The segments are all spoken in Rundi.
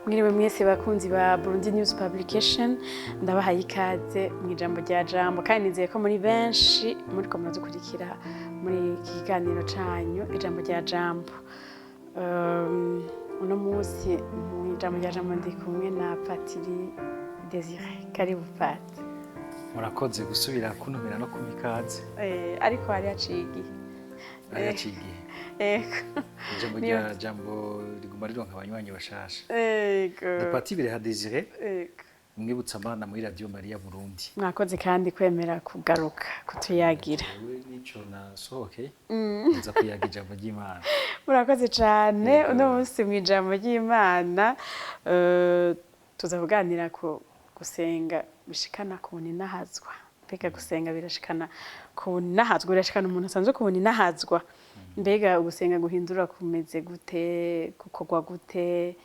Mwiriwe mwese bakunzi ba Burundi News Publication, ndabahaye ikaze mu Ijambo rya Jambo, kandi nizeye ko muri benshi muriko muradukurikira muri iki kiganiro canyu Ijambo rya Jambo. Uno munsi mu Ijambo rya Jambo ndi kumwe na Patiri Desire. Karibu, Pati. Murakoze gusubira kuntumira no kumpa ikaze. Ariko hari haciye igihe. Hari haciye igihe. Ego. Ijambo rya Jambo riguma rironka abanywanyi bashasha. Ego. Ndi Patiri Bireha Desire, umwibutsa amana muri Radio Maria Burundi. Mwakoze kandi kwemera kugaruka kutuyagira. Jewe nico nasohokeye, nza kuyaga ijambo ry'Imana. Murakoze cyane. Yego. Uno munsi mu Ijambo ry'Imana tuza kuganira ku gusenga bishikana ku buninahazwa. Mbega gusenga birashikana ku buninahazwa, birashikana umuntu asanzwe ku buninahazwa? Mbega gusenga guhindura kumeze gute, gukorwa gute?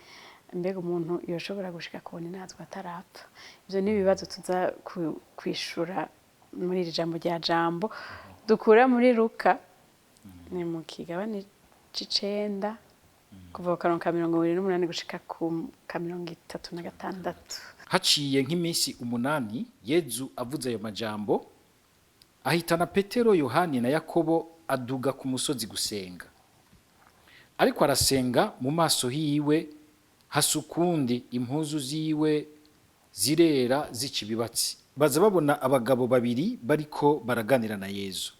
Mbega umuntu yoshobora gushika ku buninahazwa atarapfa? Ivyo ni ibibazo tuza kwishura muri iri jambo rya Jambo dukura muri Luka, ni mu kigabane c'icenda, kuva ku karongo ka 28 gushika ku ka 36. Haciye nk'iminsi 8, Yezu avuze ayo majambo, ahitana Petero, Yohani na Yakobo, aduga ku musozi gusenga. Ariko arasenga, mu maso hiwe hasa ukundi, impuzu ziwe zirera zica ibibatsi. Baza babona abagabo babiri bariko baraganira na Yezu,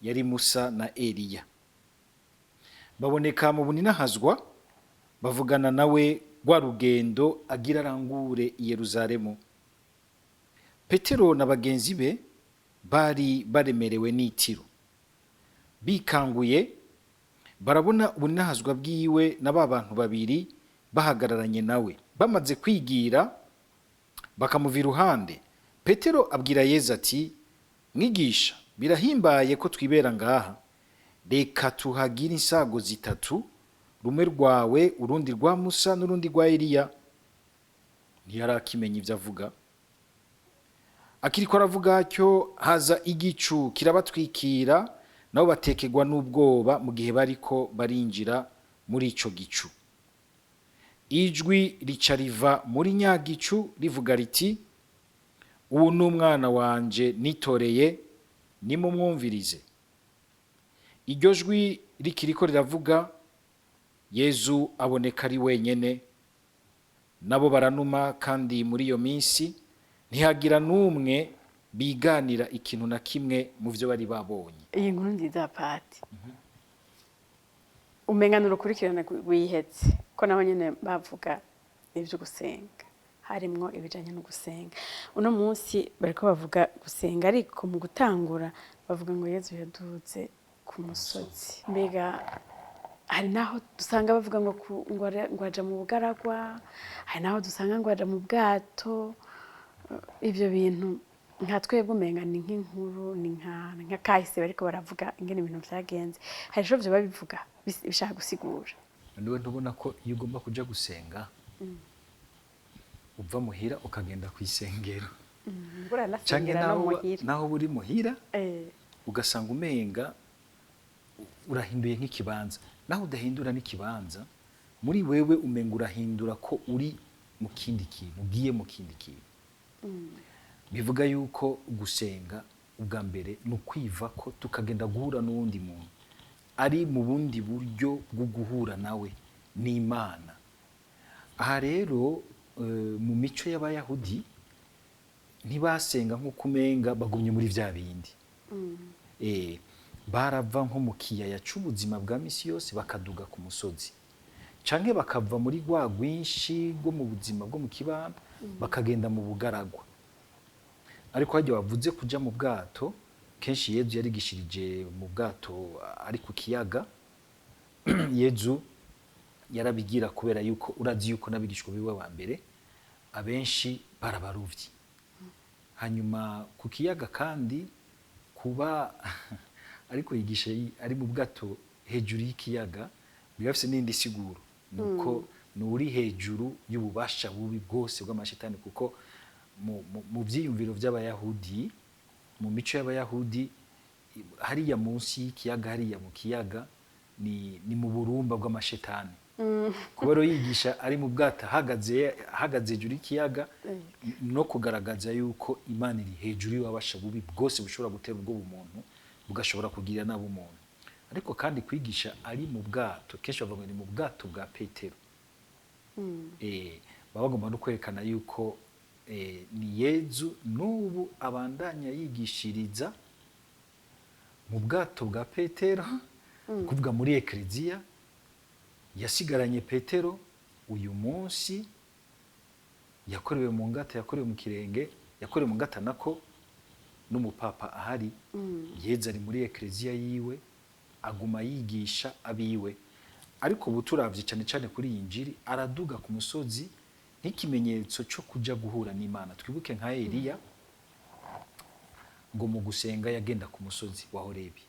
yari Musa na Eliya, baboneka mu buninahazwa, bavugana nawe rwa rugendo agira arangure i Yeruzalemu. Petero na bagenzi be bari baremerewe n'itiro. Bikanguye, barabona ubuninahazwa bwiwe na ba bantu babiri bahagararanye nawe. Bamaze kwigira bakamuva iruhande, Petero abwira Yezu ati: "Mwigisha, birahimbaye ko twibera ngaha. Reka tuhagire insago zitatu, rumwe rwawe, urundi rwa Musa n'urundi rwa Eliya." Ntiyarakimenya ivyo avuga. Akiriko aravuga atyo, haza igicu kirabatwikira, nabo batekerwa n'ubwoba mu gihe bariko barinjira muri ico gicu. Ijwi rica riva muri nya gicu rivuga riti: "Ubu ni umwana wanje nitoreye, nimumwumvirize." Iryo jwi rikiriko riravuga, Yezu aboneka ari wenyene. Nabo baranuma, kandi muri iyo minsi ntihagira n'umwe biganira ikintu na kimwe mu vyo bari babonye. Iyi nkuru nziza, Pati, umenga ni urukurikirane rwihetse, ko naho nyene bavuga ivyo gusenga, harimwo ibijanye no gusenga. Uno munsi bariko bavuga gusenga, ariko mu gutangura bavuga ngo Yezu yaduze ku musozi. Mbega hari naho dusanga bavuga ngo ngo aja mu bugaragwa, hari naho dusanga ngo aja mu bwato. Ivyo bintu nka twebwe umenga ni nk'inkuru, ni nka kahise bariko baravuga ingene ibintu vyagenze. Hari ico vyoba bivuga, bishaka gusigura? Niwe ntubona ko iyo ugomba kuja gusenga uva muhira ukagenda kw'isengero, canke Uranasengera no naho muhira. Naho uri muhira, ugasanga umenga urahinduye nk'ikibanza. Naho udahindura n'ikibanza, muri wewe umenga urahindura ko uri mu kindi kintu, ugiye mu kindi kintu. Bivuga yuko gusenga ubwa mbere ni ukwiva ko tukagenda guhura n'uwundi muntu ari mu bundi buryo bwo guhura nawe n'Imana. Aha rero, mu mico y'Abayahudi ntibasenga nk'uko umenga bagumye muri vya bindi. Barava nko mu kiyaya c'ubuzima bwa misi yose, bakaduga ku musozi, canke bakava muri rwa rwinshi rwo mu buzima bwo mu kibano, bakagenda mu bugaragwa. Ariko harya wavuze kuja mu bwato, kenshi Yezu yarigishirije mu bwato ari ku kiyaga. Yezu yarabigira kubera yuko urazi yuko n'abigishwa biwe wa mbere abenshi barabarovyi. Hanyuma ku kiyaga kandi kuba ariko yigisha ari mu bwato hejuru y'ikiyaga, biba bifise n'indi siguro, nuko ni uri hejuru y'ububasha bubi bwose bw'amashetani, kuko mu vyiyumviro vy'Abayahudi, mu mico y'Abayahudi, hariya munsi y'ikiyaga, hariya mu kiyaga, ni mu burumba bw'amashetani. Kuba rero yigisha ari mu bwato, ahagaze hejuru y'ikiyaga, no kugaragaza yuko Imana iri hejuru y'ububasha bubi bwose bushobora gutera ubwoba umuntu, bugashobora kugirira nabi umuntu. Ariko kandi kwigisha ari mu bwato, kenshi bavuga ngo ni mu bwato bwa Petero. Baba bagomba no kwerekana yuko ni Yezu n'ubu abandanya yigishiriza mu bwato bwa Petero, kuvuga muri ekleziya yasigaranye Petero. Uyu munsi yakorewe mu ngata, yakorewe mu kirenge, yakorewe mu ngata nako n'umupapa ahari. Yezu ari muri ekleziya yiwe, aguma yigisha abiwe. Ariko ubu turavye cyane cyane kuri iyi njiri, araduga ku musozi nk'ikimenyetso cyo kuja guhura n'Imana. Twibuke nka Eliya, ngo mu gusenga yagenda ku musozi wa Horebi.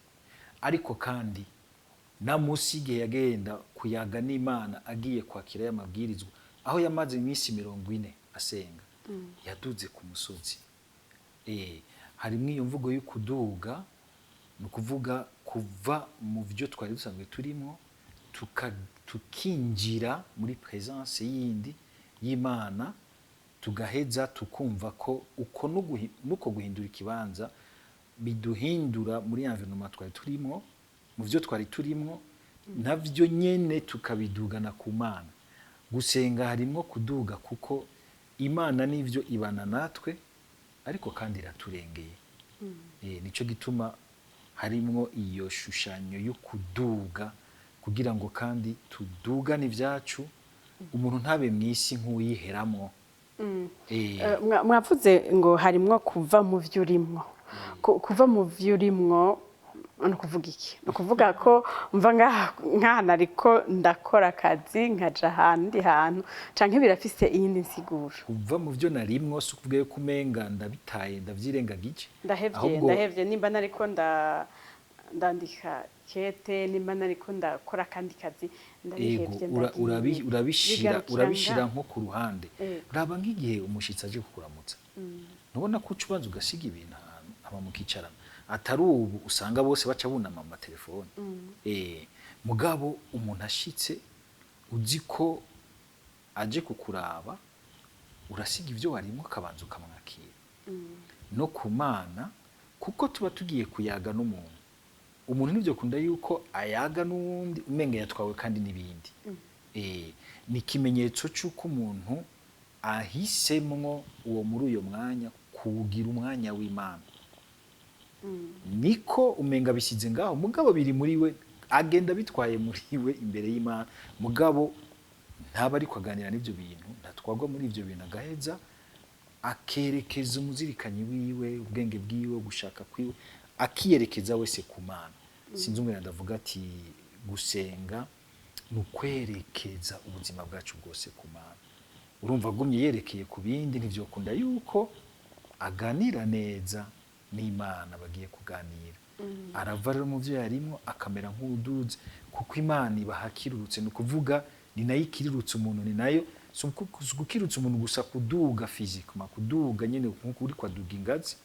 Ariko kandi na munsi y'igihe yagenda kuyaga n'Imana, agiye kwakira y'amabwirizwa, aho yamaze iminsi 40 asenga, yaduze ku musozi. Harimwo iyo mvugo y'ukuduga, ni ukuvuga kuva mu byo twari dusanzwe turimo, tukinjira muri présence yindi y'Imana, tugaheza tukumva ko uko nuko guhindura ikibanza biduhindura muri environnement twari turimo, mu byo twari turimo navyo nyene tukabidugana ku Mana. Gusenga harimwo kuduga, kuko Imana n'ivyo ibana natwe, ariko kandi iraturengeye. Nico gituma harimwo iyo shushanyo yo kuduga, kugira ngo kandi tudugane ibyacu, umuntu ntabe mw'isi nk'uyiheramwo. Mwavuze ngo harimwo kuva mu vyo urimwo. Kuva mu vyo urimwo ni ukuvuga iki? Ni ukuvuga ko mva ngaha nk'aha nariko ndakora akazi, nkaja ahandi hantu, canke birafise iyindi nsiguro? Kuva mu byo narimwo si ukuvuga yuko umenga ndabitaye, ndavyirengagije. Ndahevye. Ahubwo Ndahevye nimba nariko ndandika kete, nimba nariko ndakora akandi kazi, ndabihevye, ndagiye. Urabishira Bigarukira urabishira ngaha. nko ku ruhande. Raba nk'igihe umushitsi aje kukuramutsa, ntubona ko uca ubanza ugasiga ibintu ahantu hama mukicarana, atari ubu usanga bose baca bunama mu matelefone. Mugabo umuntu ashitse, uzi ko aje kukuraba, urasiga ibyo warimo, ukabanza ukamwakira. No ku Mana, kuko tuba tugiye kuyaga n'umuntu, umuntu nibyo kunda yuko ayaga n'uwundi umenga yatwawe kandi n'ibindi. Ni ikimenyetso cy'uko umuntu ahisemwo uwo muri uyo mwanya kuwugira umwanya w'Imana. Niko umenga bishyize ngaho, mugabo biri muri we, agenda bitwaye muri we imbere y'Imana, mugabo ntaba ariko aganira n'ibyo bintu, ntatwagwa muri ibyo bintu, agaheza akerekeza umuzirikanyi wiwe, ubwenge bwiwe, gushaka kwiwe, akiyerekeza wese ku Mana. Sinzi, umwe ndavuga ati gusenga ni ukwerekeza ubuzima bwacu bwose ku Mana. Urumva agumye yerekeye ku bindi, ntivyokunda yuko aganira neza n'Imana bagiye kuganira. Arava rero mu byo yarimwo, akamera nk'uduze, kuko Imana iba ahakirurutse. Ni ukuvuga ni nayo ikirirutse umuntu, ni nayo, si ugukirutsa umuntu gusa kuduga physiquement, kuduga nyene nkuko uri kwaduga ingazi,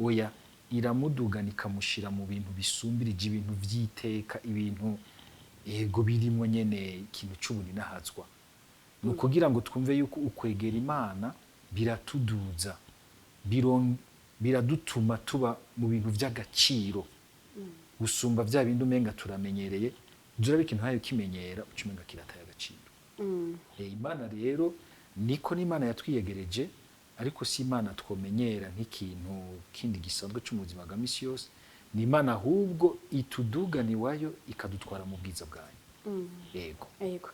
oya, iramudugana ikamushira mu bintu bisumbirije, ibintu vy'iteka, ibintu yego birimwo nyene ikintu c'ubuninahazwa. Ni ukugira ngo twumve yuko ukwegera Imana biratuduza, biradutuma tuba mu bintu vy'agaciro gusumba vya bindi umenga turamenyereye. Jya ikintu hayo kimenyera, uca umenga kirataye agaciro. Imana rero niko n'Imana yatwiyegereje, ariko si Imana twomenyera nk'ikintu kindi gisanzwe cyo mu buzima bwa misi yose. Ni Imana ahubwo itudugana iwayo, ikadutwara mu bwiza bwayo. Yego. Yego.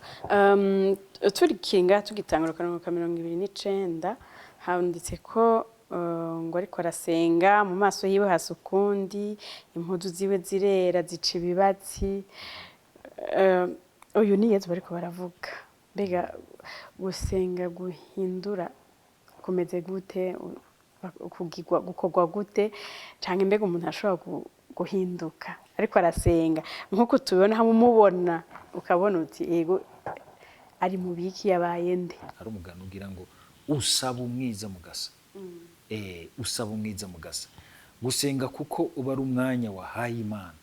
Turikinga tugitangura akarongo ka 29, handitse ko ngo ariko arasenga, mu maso yiwe hasa ukundi, impuzu ziwe zirera zica ibibatsi. Uyu ni Yezu bariko baravuga. Mbega gusenga guhindura kumeze gute? Kugirwa, gukorwa gute? Canke mbega umuntu ashobora guhinduka ariko arasenga, nk'uko tubibona hamwe, umubona ukabona uti yego ari mu biki, yabaye nde? Hari umugani ugira ngo usaba umwiza mugasa. Usaba umwiza mugasa. Gusenga, kuko uba ari umwanya wahaye Imana,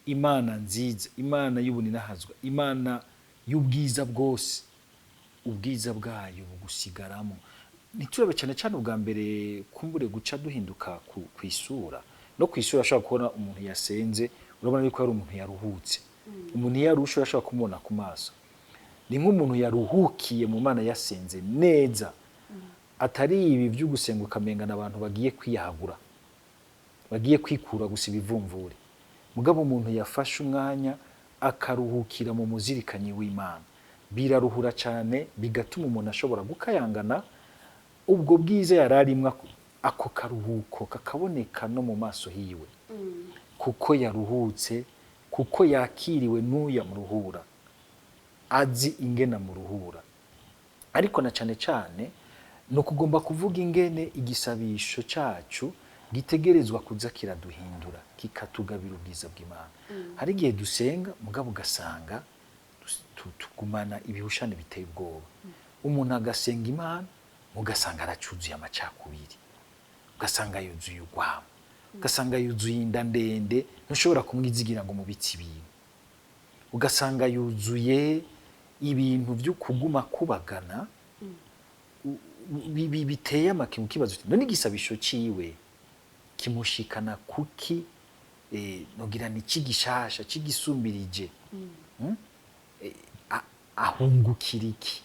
Imana nziza, Imana y'ubuninahazwa, Imana y'ubwiza bwose, ubwiza bwayo bugusigaramo. Ntiturabe cyane cyane ubwa mbere kumbure guca duhinduka ku isura. No ku isura ashobora kubona umuntu yasenze, urabona yuko ari umuntu yaruhutse. Umuntu iyo arushe urashobora kumubona ku maso, ni nk'umuntu yaruhukiye mu Mana, yasenze neza, atari ibi byo gusenga ukamengana abantu bagiye kwiyahagura, bagiye kwikura gusa ibivumvuri. Mugabo umuntu yafashe umwanya akaruhukira mu muzirikanyi w'Imana, biraruhura cyane, bigatuma umuntu ashobora gukayangana. Ubwo bwiza yari arimwo, ako karuhuko kakaboneka no mu maso hiwe, kuko yaruhutse, kuko yakiriwe n'uya muruhura, azi ingena muruhura. Ariko na cyane cyane ni ukugomba kuvuga ingene igisabisho cyacu gitegerezwa kuza kiraduhindura, kikatugabira ubwiza bw'Imana. Hari igihe dusenga, mugabo ugasanga tugumana ibihushane biteye ubwoba. Umuntu agasenga Imana, ugasanga aracuzuye amacakubiri, ugasanga yuzuye urwamo, ugasanga yuzuye inda ndende, ntushobora kumwizigira ngo mubitse ibintu, ugasanga yuzuye ibintu byo kuguma kubagana biteye amakenga. Ukibaza uti: "None igisabisho ciwe kimushikana kuki?" Nogira ni kigishasha kigisumbirije? Ahungukira iki?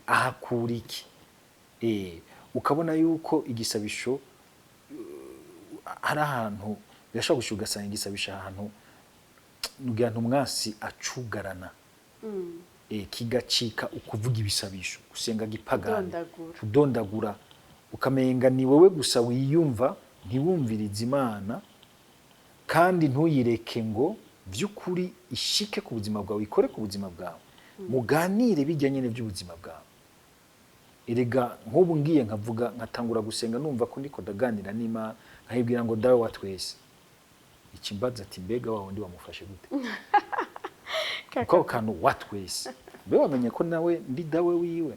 Ahakura iki? Ukabona yuko igisabisho hari ahantu birashobora gushika, ugasanga igisabisho ahantu nugira ntumwasi acugarana, kigacika ukuvuga ibisabisho, gusenga gipagani. Kudondagura. Kudondagura, ukamenga ni wowe gusa wiyumva, ntiwumvirize Imana, kandi ntuyireke ngo by'ukuri ishike ku buzima bwawe, ikore ku buzima bwawe, muganire bijya nyine by'ubuzima bwawe. Erega nk'ubu ngiye nkavuga, nkatangura gusenga, numva ko ndiko ndaganira n'Imana, nkayibwira ngo: "Dawe wa twese," ikimbaza ati: "Mbega wa wundi wamufashe gute?" Kuko ako kantu "wa twese", mbe wamenye ko nawe ndi dawe wiwe?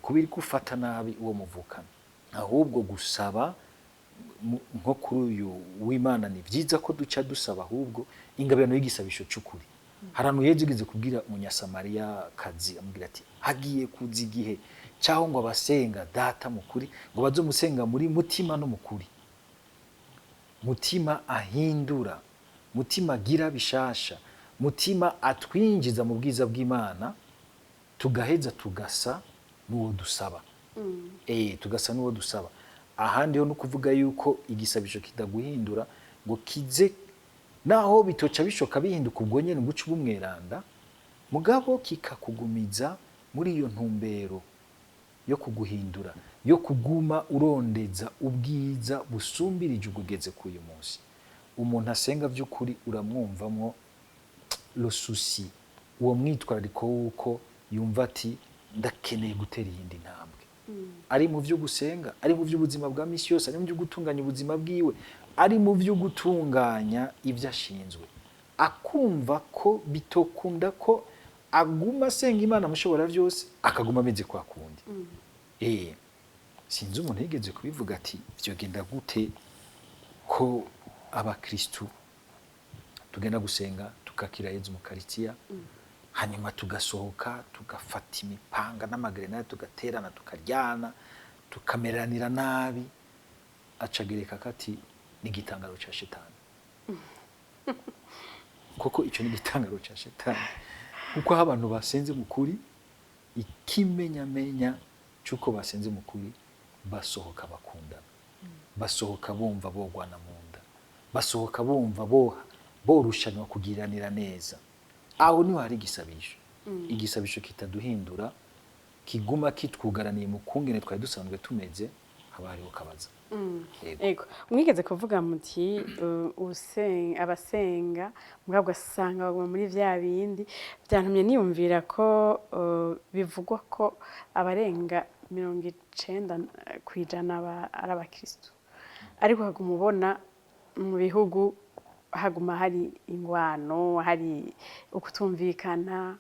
Kuba iri gufata nabi uwo muvukana. Ahubwo gusaba nko kuri uyu w'Imana, ni byiza ko duca dusaba ahubwo ingabirano y'igisabisho cy'ukuri. Hari ahantu Yezu yigeze kubwira Umunyasamariya kazi, amubwira ati: "Hagiye kuza igihe cyaho ngo abasenga Data mukuri ngo bazomusenga muri mutima no mukuri." Mutima ahindura, mutima agira bishasha, mutima atwinjiza mu bwiza bw'Imana, tugaheza tugasa n'uwo dusaba. Tugasa n'uwo dusaba. Ahandi ho no kuvuga yuko igisabisho kitaguhindura ngo kize, naho bitoca bishoka bihinduka ubwo nyene ngo uce uba umweranda, mugabo kikakugumiza muri iyo ntumbero yo kuguhindura, yo kuguma urondeza ubwiza busumbirije ubugeze k'uyu munsi. Umuntu asenga by'ukuri uramwumvamwo le souci, uwo mwitwarariko w'uko yumva ati: "Ndakeneye gutera iyindi ntambwe," ari mu byo gusenga, ari mu by'ubuzima bwa misi yose, ari mu byo gutunganya ubuzima bwiwe, ari mu byo gutunganya ibyo ashinzwe, akumva ko bitokunda ko aguma asenga Imana mushobora byose akaguma ameze kwa kundi. Sinzi umuntu yigeze kubivuga ati: "Vyogenda gute ko abakristu tugenda gusenga, tukakira Yezu mu Karitsiya, hanyuma tugasohoka tugafata imipanga n'amagrenade, tugaterana, tukaryana, tukameranira nabi?" Acagereka kati: "Ni igitangaro ca shetani." Koko icyo ni igitangaro ca shetani, kuko aho abantu basenze mu kuri, ikimenyamenya cy'uko basenze mu kuri, basohoka bakundana, basohoka bumva bogwana mu nda, basohoka bumva borushanwa kugiranira neza. Aho niho hari igisabisho. Igisabisho kitaduhindura, kiguma kitwugaraniye mu kungene twari dusanzwe tumeze, haba hariho kabaza. Yego. Ego, mwigeze kuvuga muti abasenga mugabo ugasanga baguma muri vya bindi. Byantumye niyumvira ko bivugwa ko abarenga 90% ari abakristo, ariko haguma ubona mu bihugu haguma hari ingwano, hari ukutumvikana.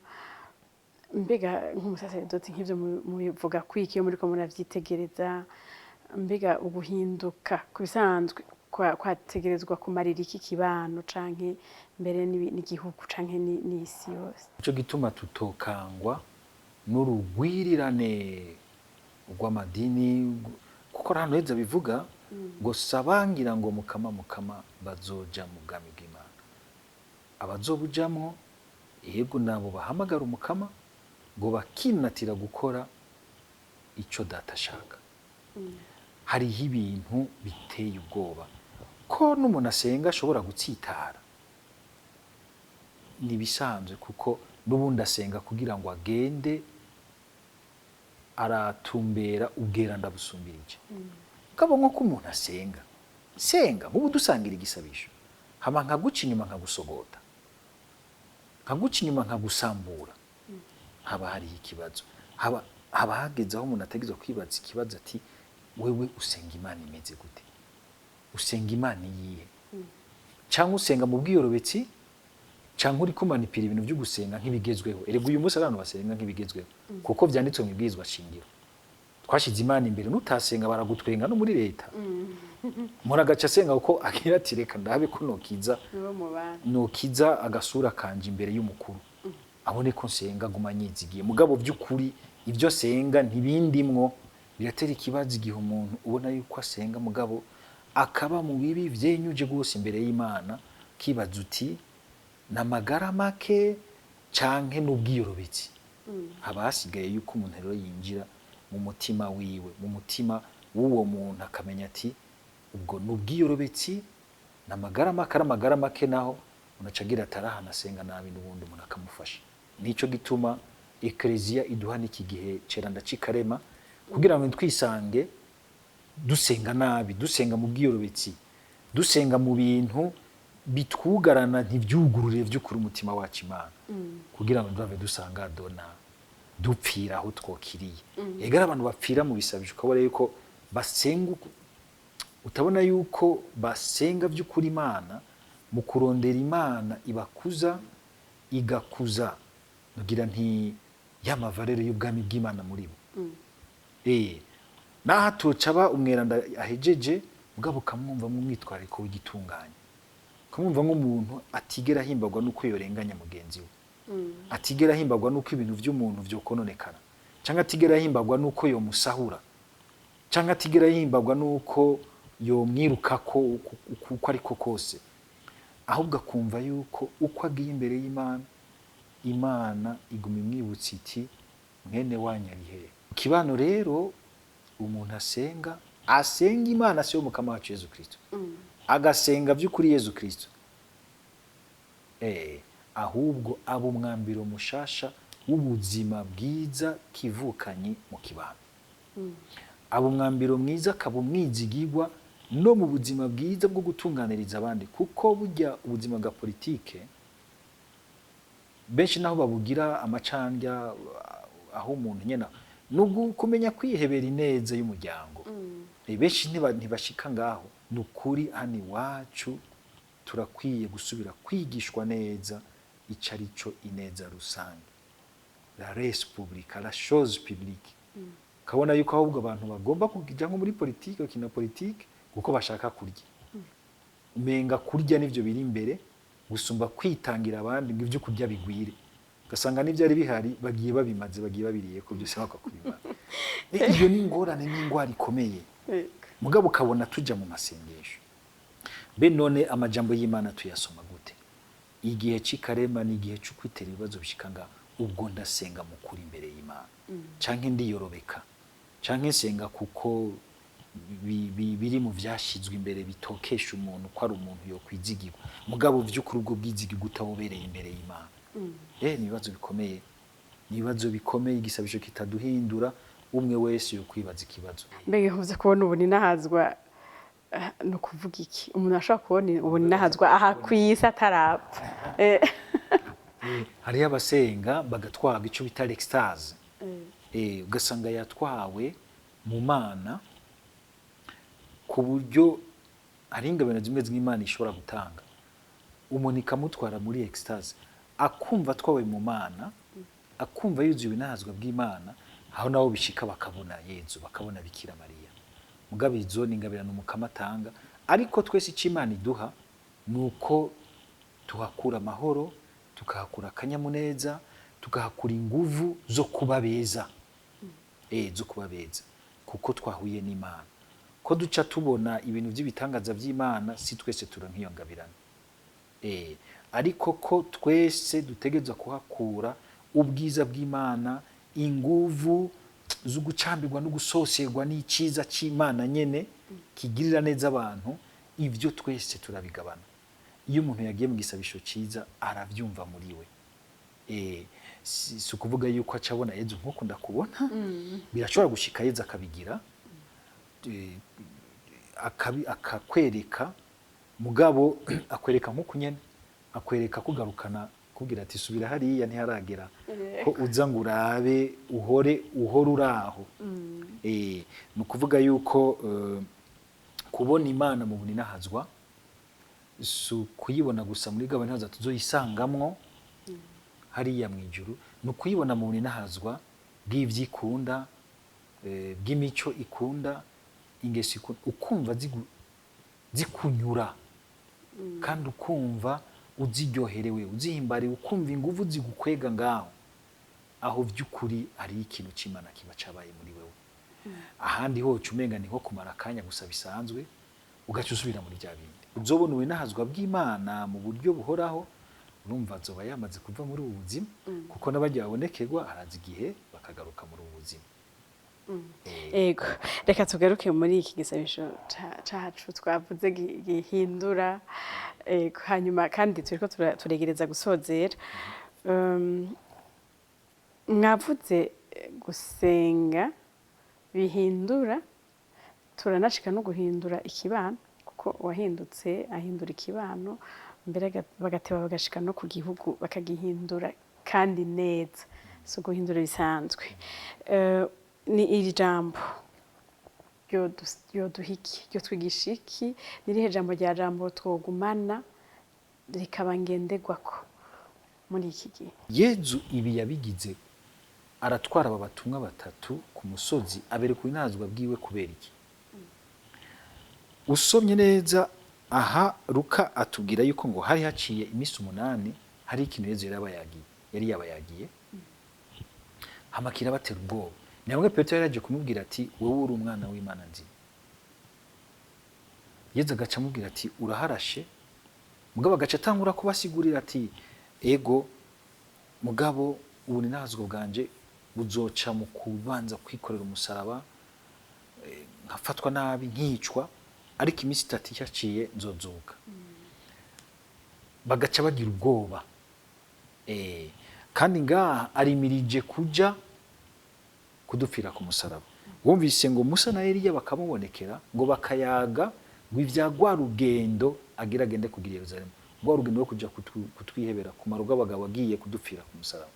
Mbega nk'umusaseredoti, nk'ivyo mubivuga kwiki iyo muriko muravyitegereza? Mbega uguhinduka ku bisanzwe Kwategerezwa kumarira iki kibano canke mbere n'igihugu canke n'isi yose? Nico gituma tutokangwa n'urugwirirane rw'amadini, kuko ahantu heza bivuga ngo sabangira ngo "Mukama, Mukama" bazoja mu bwami bw'Imana. Abazobujamwo, yego, nabo bahamagara Umukama ngo bakinatira gukora ico Data ashaka. Hariho ibintu biteye ubwoba ko n'umuntu asenga ashobora gutsitara, ni ibisanzwe, kuko n'ubundi asenga kugira ngo agende aratumbera ubweranda busumbirije. Kabo nko ko umuntu asenga senga nk'ubu dusangira igisabisho, hama nkaguca inyuma, nkagusogota, nkaguca inyuma, nkagusambura, haba hariho ikibazo. Haba hageze aho umuntu ategerezwa kwibaza ikibazo ati: "Wewe usenga Imana imeze gute? Usenga Imana iyihe? Cyangwa usenga mu bwiyorobetsi, cyangwa uri kumanipira ibintu byo gusenga nk'ibigezweho?" Erega uyu munsi abantu basenga nk'ibigezweho, kuko vyanditswe mu ibwirizwa shingiro. Twashize Imana imbere, nutasenga baragutwenga no muri leta. Umuntu agaca asenga kuko agira ati: "Reka ndabe ko nokiza nibo mu bana nokiza agasura kanje imbere y'umukuru, abone ko nsenga, guma nyizigiye." Mugabo by'ukuri ibyo senga ntibindimwo. Biratera ikibazo igihe umuntu ubona yuko asenga, mugabo akaba mu bibi vyenyuje rwose imbere y'Imana. Kibaza uti: "Namagara make canke n'ubwiyorobetsi?" Haba hasigaye yuko umuntu rero yinjira mu mutima wiwe, mu mutima w'uwo muntu, akamenya ati: "Ubwo n'ubwiyorobetsi, namagara make?" Ari amagara make naho umuntu aca agira ati: "Arahana asenga nabi", n'ubundi umuntu akamufasha. Nico gituma Ekleziya iduha n'iki gihe ceranda c'ikarema, kugira ngo twisange dusenga nabi, dusenga mu bwiyorobetsi, dusenga mu bintu bitwugarana, ntibyugurure by'ukuri umutima wacu Imana, kugira ngo ntibave dusanga dona dupfira aho twokiriye. Ega ari abantu bapfira mu bisabisho, ukabona yuko basenga utabona yuko basenga by'ukuri Imana mu kurondera Imana ibakuza, igakuza ngira nti ya mavaleurs y'ubwami bw'Imana muri bo. Naho atoca aba umweranda ahejeje, mugabo ukamwumva mu mwitwarariko w'igitunganye, ukamwumva nk'umuntu atigera ahimbagwa n'uko yorenganya mugenzi we, atigera ahimbagwa n'uko ibintu by'umuntu vyokononekara, cyangwa atigera ahimbagwa n'uko yomusahura, cyangwa atigera ahimbagwa n'uko yomwirukako uko ariko kose, ahubwo akumva yuko uko agiye imbere y'Imana, Imana iguma imwibutsa iti: "Mwene wanyu ari hehe?" Kibano rero, umuntu asenga, asenga Imana si yo Mukama wacu Yezu Kristo, agasenga by'ukuri Yezu Kristo, ahubwo aba umwambiro mushasha w'ubuzima bwiza kivukanye mu kibano, aba umwambiro mwiza, akaba umwizigirwa no mu buzima bwiza bwo gutunganiriza abandi. Kuko burya ubuzima bwa politike benshi naho babugira amacandya, aho umuntu nyene nubwo kumenya kwihebera ineza y'umuryango. Benshi ntibashika ngaho. Ni ukuri, hano iwacu turakwiye gusubira kwigishwa neza ico ari cyo ineza rusange, la res publica, la chose publique. Ukabona yuko ahubwo abantu bagomba kuja nko muri politike, bakina politike kuko bashaka kurya. Umenga kurya nivyo biri imbere gusumba kwitangira abandi ngo ibyo kurya bigwire. Ugasanga n'ibyari bihari bagiye babimaze, bagiye babiriye ko byose bakakubimara. Iyo ni ingorane n'ingwara ikomeye. Mugabo ukabona tujya mu masengesho, be none amajambo y'Imana tuyasoma gute? Igihe c'ikarema ni igihe cyo kwitera ibibazo bishika nga: ubwo ndasenga mukuri imbere y'Imana, canke ndiyorobeka, canke nsenga kuko biri mu vyashizwe imbere bitokesha umuntu ko ari umuntu yokwizigirwa, mugabo vy'ukuri ubwo bwizigirwa utabubereye imbere y'Imana? Ni ibibazo bikomeye, ni ibibazo bikomeye. Igisabisho kitaduhindura, umwe wese yokwibaza ikibazo. Mbega nkuze kubona ubuninahazwa, ni ukuvuga iki? Umuntu ashobora kubona ubuninahazwa aha ku isi atarapfa? Hariho abasenga bagatwarwa icyo bita l'extase. Ugasanga yatwawe mu Mana ku buryo hari ingabano zimwe z'Imana ishobora gutanga, umuntu ikamutwara muri extase, akumva atwawe mu Mana, akumva yuzuye ubunahazwa bw'Imana. Aho nabo bishika bakabona Yezu, bakabona Bikira Mariya. Mugabo izo ni ingabirano Umukama atanga. Ariko twese icyo Imana iduha ni uko tuhakura amahoro, tukahakura akanyamuneza, tukahakura inguvu zo kuba beza, zo kuba beza kuko twahuye n'Imana. Ko duca tubona ibintu by'ibitangaza by'Imana, si twese turonka iyo ngabirano. Ariko ko twese dutegerezwa kuhakura ubwiza bw'Imana, inguvu zo gucambirwa no gusoserwa n'icyiza cy'Imana nyene kigirira neza abantu, ibyo twese turabigabana. Iyo umuntu yagiye mu gisabisho cyiza, arabyumva muri we. Si ukuvuga yuko aca abona Yezu nk'uko ndakubona. Birashobora gushika Yezu akabigira, akakwereka, mugabo akwereka nk'uku nyene, akwereka kugarukana, kubwira ati: "Subira hariya, ntiharagera ko uza ngo urabe, uhore uhore uraho." Ni ukuvuga yuko kubona Imana mu buninahazwa si ukuyibona gusa muri gabanya tuzoyisangamwo hariya mu ijuru, ni ukuyibona mu buninahazwa bw'ivyo ikunda, bw'imico ikunda, ingeso ikunda, ukumva zikunyura kandi ukumva uziryoherewe, uzihimbariwe, ukumva inguvu zigukwega ngaho. Aho by'ukuri hari ikintu c'Imana kiba cabaye muri wewe. Ahandi ho uca umenga ni nko kumara akanya gusa bisanzwe, ugaca usubira muri bya bindi. Uzobona ubunahazwa bw'Imana mu buryo buhoraho, urumva azoba yamaze kuva muri ubu buzima, kuko n'abajya babonekerwa haraza igihe bakagaruka muri ubu buzima. Ego, reka tugaruke muri iki gisabisho cacu twavuze gihindura. Ego, hanyuma kandi turiko turegereza gusozera. Mwavuze gusenga bihindura, turanashika no guhindura ikibano, kuko uwahindutse ahindura ikibano, mbere bagateba bagashika no ku gihugu bakagihindura, kandi neza, si uguhindura bisanzwe. Ni iri jambo ryoduha iki, ryotwigisha iki? Ni irihe jambo rya jambo twogumana rikaba ngenderwako muri iki gihe? Yezu ibi yabigize, aratwara aba batumwa batatu ku musozi, abereka ubunazwa bwiwe. Kubera iki? Usomye neza aha, Luka atubwira yuko ngo hari haciye iminsi 8, hari ikintu Yezu yari yabayagiye, hamakira batera ubwoba. Ni hamwe Petero yari yaje kumubwira ati: "Wowe uri umwana w'Imana nzima." Yezu agaca amubwira ati: "Uraharashe." Mugabo agaca atangura kubasigurira ati: "Ego, mugabo ubu ninahazwa bwanje buzoca mu kubanza kwikorera umusaraba, nkafatwa nabi, nkicwa, ariko iminsi 3 yaciye nzozuka." Bagaca bagira ubwoba. Kandi ngaha arimirije kuja kudupfira ku musaraba. Wumvise ngo Musa na Eliya bakamubonekera, ngo bakayaga ngo ivya rwa rugendo agira agende kugira i Yerusalemu, rwa rugendo rwo kuja kutwihebera kumara rw'abagabo agiye kudupfira ku musaraba.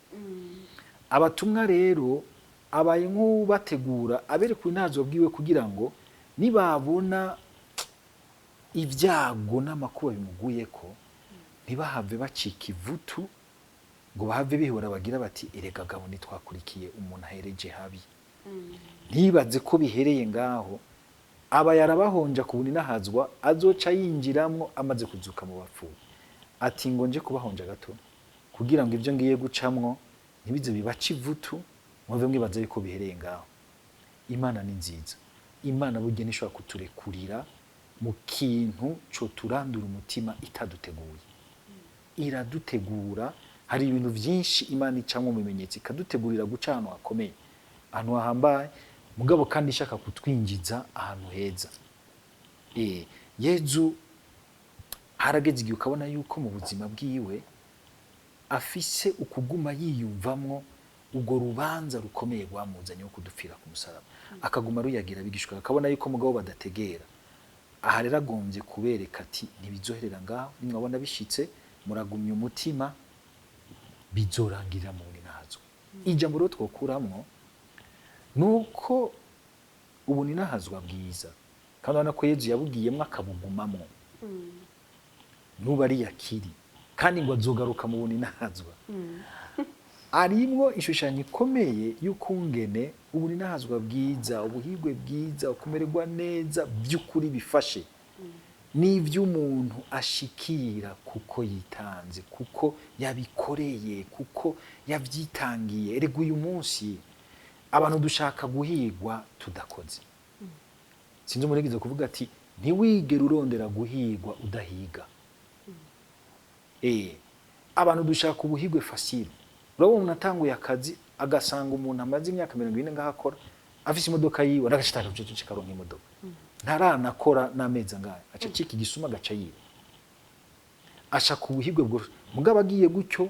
Abatumwa rero abaye nk'ubategura, abereka ubunazwa bwiwe, kugira ngo nibabona ibyago n'amakuba bimuguyeko ntibahave bacika ivutu, ngo bahave bihora bagira bati: "Erega gabo ntitwakurikiye umuntu ahereje habi." Ntibaze ko bihereye ngaho. Aba yarabahonja ku buninahazwa azoca yinjiramwo amaze kuzuka mu bapfuye. Ati: "Ngo nje kubahonja gato kugira ngo ibyo ngiye gucamwo ntibize bibace ivutu, muve mwibaza yuko bihereye ngaho." Imana ni nziza. Imana burya ntishobora kuturekurira mu kintu coturandura umutima itaduteguye. Iradutegura. Hari ibintu byinshi Imana icamwo mu bimenyetso, ikadutegurira guca ahantu hakomeye, ahantu hahambaye, mugabo kandi ishaka kutwinjiza ahantu heza. Yezu harageze igihe ukabona yuko mu buzima bwiwe afise ukuguma yiyumvamwo urwo rubanza rukomeye rwamuzanye wo kudupfira ku musaraba, akaguma ruyagira abigishwa, akabona yuko mugabo badategera. Aha rero agombye kubereka ati: "Ntibizoherera ngaho, nimwabona bishitse muragumya umutima, bizorangirira mu buninahazwa." Ijambo rero twokuramwo nuko ubuninahazwa bwiza, kandi urabona ko Yezu yabugiyemwo akabugumamwo, nuba ari yakiri, kandi ngo azogaruka mu buninahazwa. Arimwo ishushanyo ikomeye y'ukungene ubuninahazwa bwiza, ubuhigwe bwiza, ukumererwa neza by'ukuri bifashe. N'ivy'umuntu ashikira kuko yitanze, kuko yabikoreye, kuko yavyitangiye. Erega uyu munsi abantu dushaka guhigwa tudakoze. Sinzi umuntu yigeze kuvuga ati: "Ntiwigere urondera guhigwa udahiga." Abantu dushaka ubuhigwe facile. Urabona umuntu atanguye akazi, agasanga umuntu amaze imyaka 40 ngaho akora afise imodoka yiwe, aragashitaka karonka imodoka, ntaranakora n'amezi angahe, aca acika igisuma, agaca yiba, ashaka ubuhigwe bwo. Mugabo agiye gutyo,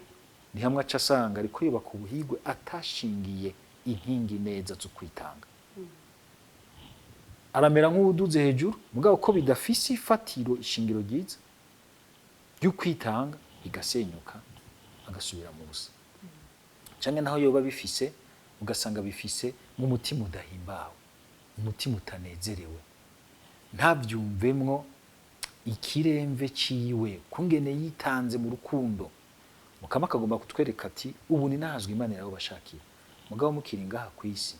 ni hamwe aca asanga ariko yubaka ubuhigwe atashingiye inkingi neza zo kwitanga. Aramera nk'uwuduze hejuru, mugabo ko bidafise ifatiro, ishingiro ryiza ryo kwitanga, bigasenyuka, agasubira mu busa. Canke naho yoba bifise, ugasanga bifise mu mutima udahimbawe, umutima utanezerewe, ntavyumvemwo ikiremve ciwe kungene yitanze mu rukundo. Mukama akagomba kutwereka ati: "Ubu ninahazwa Imana irabubashakira, mugabo mukiri ngaha kw'isi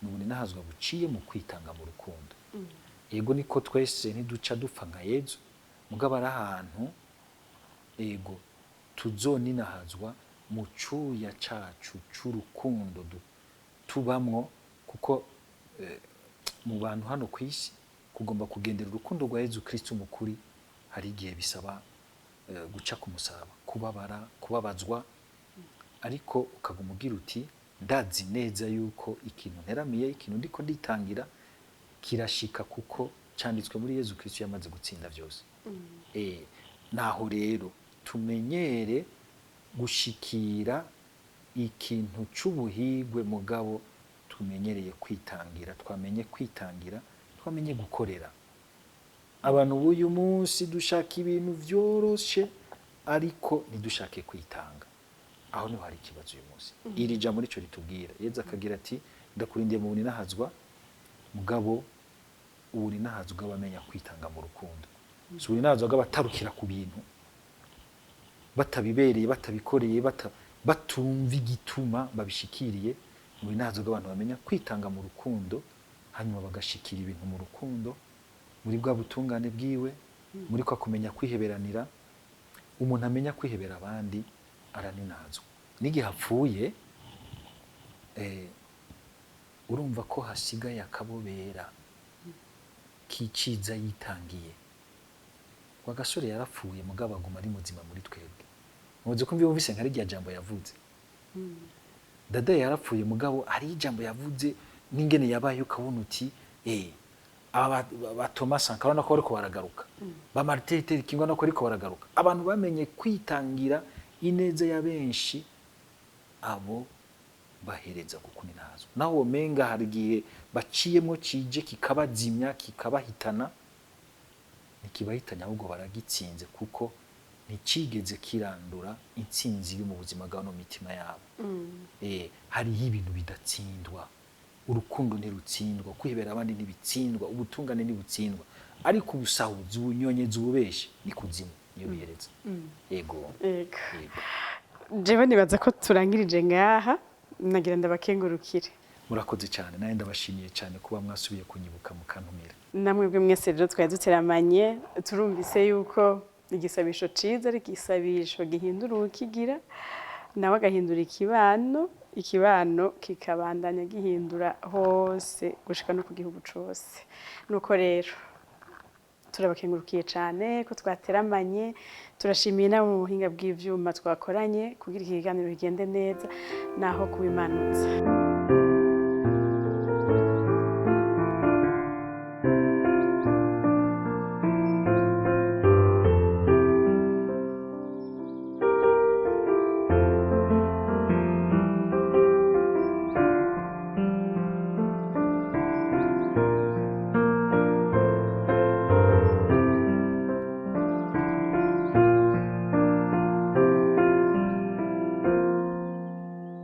ni ubuninahazwa buciye mu kwitanga mu rukundo." Yego, niko twese ntiduca dupfa nka Yezu, mugabo ari ahantu ego tuzoninahazwa mu cuya cacu c'urukundo tubamwo, kuko mu bantu hano ku isi kugomba kugendera urukundo rwa Yezu Kristo mu kuri, hari igihe bisaba guca ku musaraba, kubabara, kubabazwa, ariko ukaguma ugira uti: "Ndazi neza yuko ikintu nteramiye, ikintu ndiko nditangira kirashika, kuko canditswe muri Yezu Kristo yamaze gutsinda vyose." Naho rero tumenyere gushikira ikintu c'ubuhigwe, mugabo tumenyereye kwitangira, twamenye kwitangira, twamenye gukorera. Abantu b'uyu munsi dushaka ibintu vyoroshe, ariko ntidushake kwitanga. Aho niho hari ikibazo uyu munsi. Iri jambo nico ritubwira. Yezu akagira ati: "Ndakurindiye mu buninahazwa," mugabo ubuninahazwa bw'abamenya kwitanga mu rukundo, si ubuninahazwa bw'abatarukira ku bintu batabibereye, batabikoreye, batumva igituma babishikiriye. Ubuninahazwa bw'abantu bamenya kwitanga mu rukundo, hanyuma bagashikira ibintu mu rukundo, muri bwa butungane bwiwe, muri kwa kumenya kwiheberanira. Umuntu amenya kwihebera abandi araninazwa. N'igihe apfuye, urumva ko hasigaye akabobera k'iciza yitangiye. Wa gasore yarapfuye, mugabo aguma ari muzima muri twebwe. Muzi ko mbyumvise nka rirya jambo yavuze. Dada yarapfuye, mugabo hari ijambo yavuze n'ingene yabaye, ukabona uti: aba ba Thomas Sankara urabona ko bariko baragaruka, ba Martin Luther King urabona ko bariko baragaruka. Abantu bamenye kwitangira ineza ya benshi, abo bahereza kukuninazwa. Naho womenga hari igihe baciyemwo kije kikabazimya, kikabahitana, ntikibahitanye, ahubwo baragitsinze, kuko nticigeze kirandura intsinzi yo mu buzima bwabo no mu mitima yabo. Hariho ibintu bidatsindwa. Urukundo ntirutsindwa, kwihebera abandi ntibitsindwa, ubutungane ntibutsindwa, ariko ubusahuzi, ubunyonyezi, ububeshi ni kuzimu niyo bihereza. Yego. Yego. Yego. Jewe nibaza ko turangirije ngaha, nagira ndabakengurukire. Murakoze cyane, nawe ndabashimiye cyane kuba mwasubiye kunyibuka mukantumira. Namwe bwe mwese rero twari duteramanye, turumvise yuko igisabisho ciza ari igisabisho gihindura uwukigira, nawe agahindura ikibano, ikibano kikabandanya gihindura hose gushika no ku gihugu cose. Nuko rero turabakengurukiye cyane ko twateramanye, turashimiye nabo mu buhinga bw'ivyuma twakoranye kugira iki kiganiro kigende neza, naho kubimanutse.